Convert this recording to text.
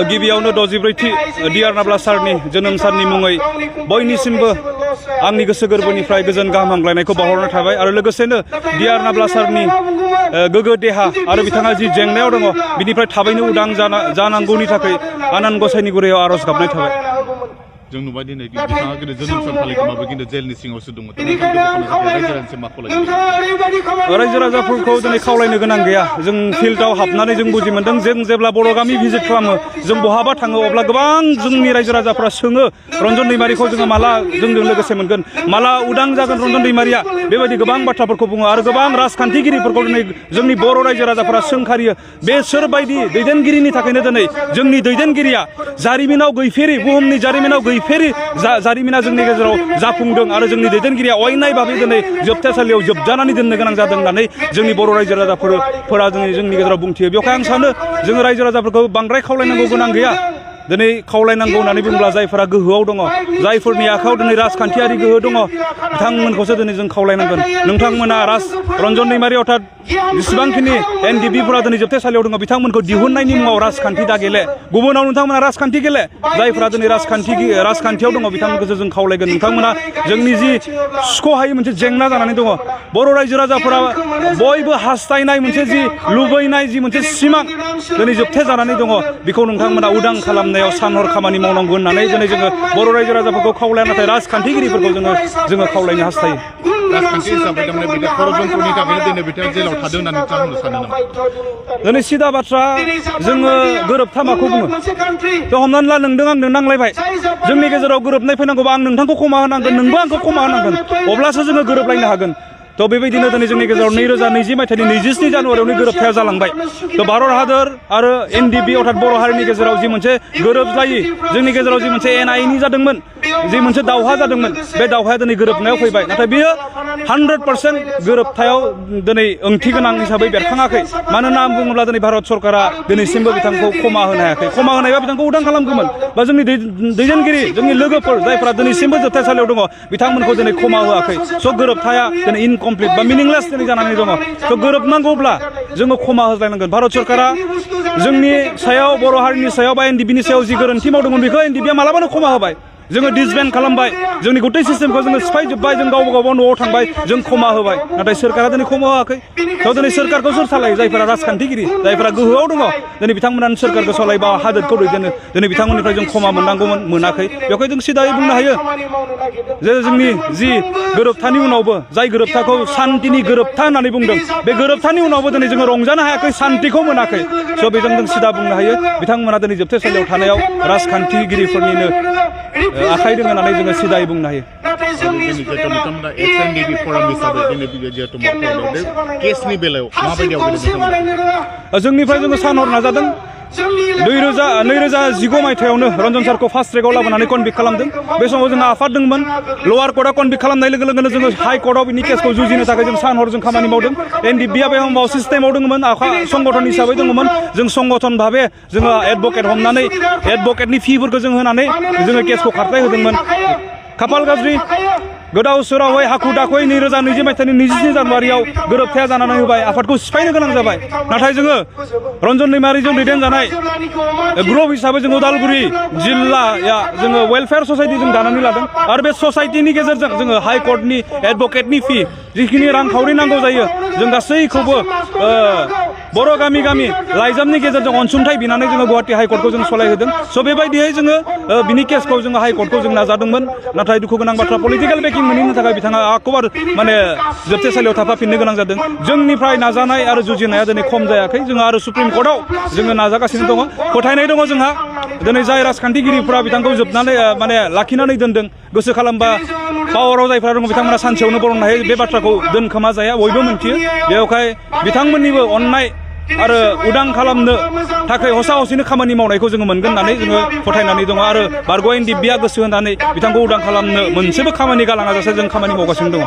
गिबियावनो 64थि डिआर नाब्ला सारनि जोनोम साननि मुङै बयनिसिमबो आंनि गोसो गोरबोनिफ्राय गोजोन गाहाम हामलायनायखौ बावहरनाय थाबाय आरो लोगोसेनो डिआर नाब्ला सारनि गोगो देहा आरो बिथाङा जि जेंनायाव दङ बिनिफ्राय थाबैनो उदां जानांगौनि थाखाय आनान गसाइनि गुरैयाव आरज गाबनाय थाबाय। जों नुबाय दिनै बिथाङा गोदो जोनोम सान फालिगोमाबो खिन्थु जेलनि सिङावसो दंमोन। रायजो राजाफोरखौ दिनै खावलायनो गोनां गैया। जों फिल्डआव हाबनानै जों बुजि मोन्दों जों जेब्ला बर' गामि भिजिट खालामो जों बहाबा थाङो अब्ला गोबां जोंनि रायजो राजाफोरा सोङो रन्जन दैमारिखौ जोङो माला जोंजों लोगोसे मोनगोन, माला उदां जागोन रन्जन दैमारिया, बेबायदि गोबां बाथ्राफोरखौ बुङो आरो गोबां राजखान्थिगिरिफोरखौ दिनै जोंनि बर' रायजो राजाफोरा सोंखारियो। बे सोरबायदि दैदेनगिरिनि थाखायनो दिनै जोंनि दैदेनगिरिया जारिमिनाव गैफेरि, बुहुमनि जारिमिनाव फेरि जारिमिना जोंनि गेजेराव जाफुंदों आरो जोंनि दैदेनगिरिया अयनाय भाबै दिनै जोबथेसालियाव जोबजानानै दोननो गोनां जादों होननानै जोंनि बर' रायजो राजाफोरा जोंनि गेजेराव बुंथियो। बेवहाय आं सानो जोङो रायजो राजाफोरखौ बांद्राय खावलायनांगौ गोनां गैया। दिनै खावलायनांगौ होननानै बुंब्ला जायफोरा गोहोआव दङ, जायफोरनि आखायाव दिनै राजखान्थियारि गोहो दङ, बिथांमोनखौसो दिनै जों खावलायनांगोन। नोंथांमोना रन्जन दैमारि अर्थात जेसेबांखिनि एनडिबिफोरा दिनै जोबथेसालियाव दङ बिथांमोनखौ दिहुननायनि मुङाव राजखान्थि दा गेले, गुबुनाव नोंथांमोना राजखान्थि गेले। जायफोरा दिनै राजखान्थियाव दङ बिथांमोनखौसो जों खावलायगोन। नोंथांमोना जोंनि जि सुख'हायै मोनसे जेंना जानानै दङ, बर' रायजो राजाफोरा बयबो हास्थायनाय मोनसे जि लुबैनाय जि मोनसे सिमां दिनै जोबथे जानानै दङ, बेखौ नोंथांमोना उदां खालामनायाव सानहर खामानि मावनांगौ होननानै दिनै जोङो बर' रायजो राजाफोरखौ खावलाया, नाथाय राजखान्थिगिरिफोरखौ जोङो खावलायनो हास्थायो। राजखान्थि हिसाबै थारमाने बिदि षड़यन्त्रनि थाखायनो दिनै बिथाङा जेलाव थादों होननानै नोंथांमोना सानो नामा? दिनै सिदा बाथ्रा जोङो गोरोबथा माखौ बुङो? थ' हमनानै ला नोंदों आंदों नांलायबाय, जोंनि गेजेराव गोरोबनाय फैनांगौबा आं नोंथांखौ खमा होनांगोन, नोंबो आंखौ खमा होनांगोन, अब्लासो जोङो गोरोबलायनो हागोन। थ' बेबायदिनो दिनै जोंनि गेजेराव 2020 मायथाइनि 27 जानुवारियावनो गोरोबथाया जालांबाय। थ' भारत हादर आरो एनडिबि अर्थात बर' हारिनि गेजेराव जि मोनसे गोरोबलायि जोंनि गेजेराव जि मोनसे एनआइनि जादोंमोन, जि मोनसे दावहा जादोंमोन, बे दावहाया दिनै गोरोबनायाव फैबाय। नाथाय बेयो 100% गोरोबथायाव दिनै ओंथि गोनां हिसाबै बेरखाङाखै। मानो होनना बुङोब्ला दिनै भारत सरकारा दिनैसिमबो बिथांखौ खमा होनो हायाखै। खमा होनायबा बिथांखौ उदां खालामगौमोन, बा जोंनि दैदेनगिरि जोंनि लोगोफोर जायफोरा दिनैसिमबो जोबथेसालियाव दङ बिथांमोनखौ दिनै खमा होआखै। स' गोरोबथाया दिनै इनकमप्लिट बा मिनिंलेस दिनै जानानै दङ। स' गोरोबनांगौब्ला जोङो खमा होज्लायनांगोन। भारत सरकारा जोंनि सायाव, बर' हारिनि सायाव बा एनडिबिनि सायाव जि गोरोन्थि मावदोंमोन बेखौ एनडिबिया मालाबानो खमा होबाय। जोङो डिसबेन्ड खालामबाय, जोंनि गथै सिस्टेमखौ जोङो सिफायजोब्बाय, जों गावबा गाव न'आव थांबाय, जों खमा होबाय। नाथाय सोरखारा दिनै खमा होआखै। थ' दिनै सोरखारखौ सोर सालायो? जायफोरा राजखान्थिगिरि, जायफोरा गोहोआव दङ, दिनै बिथांमोनानो सोरखारखौ सालायबा हादोरखौ दैदेनो। दिनै बिथांमोननिफ्राय जों खमा मोननांगौमोन, मोनाखै। बेवहाय जों सिदायै बुंनो हायो जे जोंनि जि गोरोबथानि उनावबो, जाय गोरोबथाखौ सान्तिनि गोरोबथा होननानै बुंदों, बे गोरोबथानि उनावबो दिनै जोङो रंजानो हायाखै, सान्तिखौ मोनाखै। स' बेजों जों सिदा बुंनो हायो बिथांमोना दिनै जोबथेसालियाव थानायाव राजखान्थिगिरिफोरनिनो आखाइ दङ होननानै जोङो सिदायै बुंनो हायो। जोंनिफ्राय जोङो सानहर नाजादों। 2019 मायथाइयावनो रन्जन सारखौ फार्स्ट ट्रेकआव लाबोनानै कनभिक्ट खालामदों। बे समाव जोंहा आफाद दंमोन। लवार कर्टआ कनभिक्ट खालामनाय लोगो लोगोनो जोङो हाइ कर्टआव बिनि केसखौ जुजिनो थाखाय जों सानहरजों खामानि मावदों। एनडिबिआ बे समाव सिस्टेमाव दङमोन, संगठन हिसाबै दङमोन। जों संगठन भाबे जोङो एडभकेट हमनानै एडभकेटनि फिफोरखौ जों होनानै जोङो केसखौ खारथाय होदोंमोन। खाफाल गाज्रि गोदाव सोरावै हाखु दाखुयै 2020 मायथाइनि 27 जानुवारियाव गोरोबथाया जानानै होबाय, आफादखौ सिफायनो गोनां जाबाय। नाथाय जोङो रन्जन दैमारिजों दैदेनजानाय ग्रुप हिसाबै जों उदालगुरि जिल्लाया जोङो वेलफेयार ससाइटि जों दानानै लादों आरो बे ससाइटिनि गेजेरजों जोङो हाइ कर्टनि एडभकेटनि फि जिखिनि रांखावरि नांगौ जायो जों गासैखौबो बर' गामि गामि लाइजामनि गेजेरजों अनसुंथाइ बिनानै जोङो गुवाहाटि हाइ कर्टखौ जों सलायहोदों। स' बेबायदियै जोङो बिनि केसखौ जोङो हाइ कर्टखौ जों नाजादोंमोन। नाथाय दुखु गोनां बाथ्रा पलिटिकेल बेकिं मोनैनि थाखाय बिथाङा आखबार माने जोबथेसालियाव थाफाफिननो गोनां जादों। जोंनिफ्राय नाजानाय आरो जुजिनाया दिनै खम जायाखै। जोङो आरो सुप्रिम कर्टआव जोङो नाजागासिनो दङ। फोथायनाय दङ जोंहा दिनै जाय राजखान्थिगिरिफ्रा बिथांखौ जोबनानै माने लाखिनानै दोनदों, गोसो खालामबा पावाराव जायफ्रा दङ बिथांमोना सानसेयावनो बरननो हायो। बे बाथ्राखौ दोनखोमा जाया, बयबो मिन्थियो। बेवहाय बिथांमोननिबो अननाय आरो उदां खालामनो थाखाय हसा हसिनो खामानि मावनायखौ जोङो मोनगोन होननानै जोङो फोथायनानै दङ आरो बारग' एनडिबिआ गोसो होनानै बिथांखौ उदां खालामनो मोनसेबो खामानि गालाङा जासे जों खामानि मावगासिनो दङ।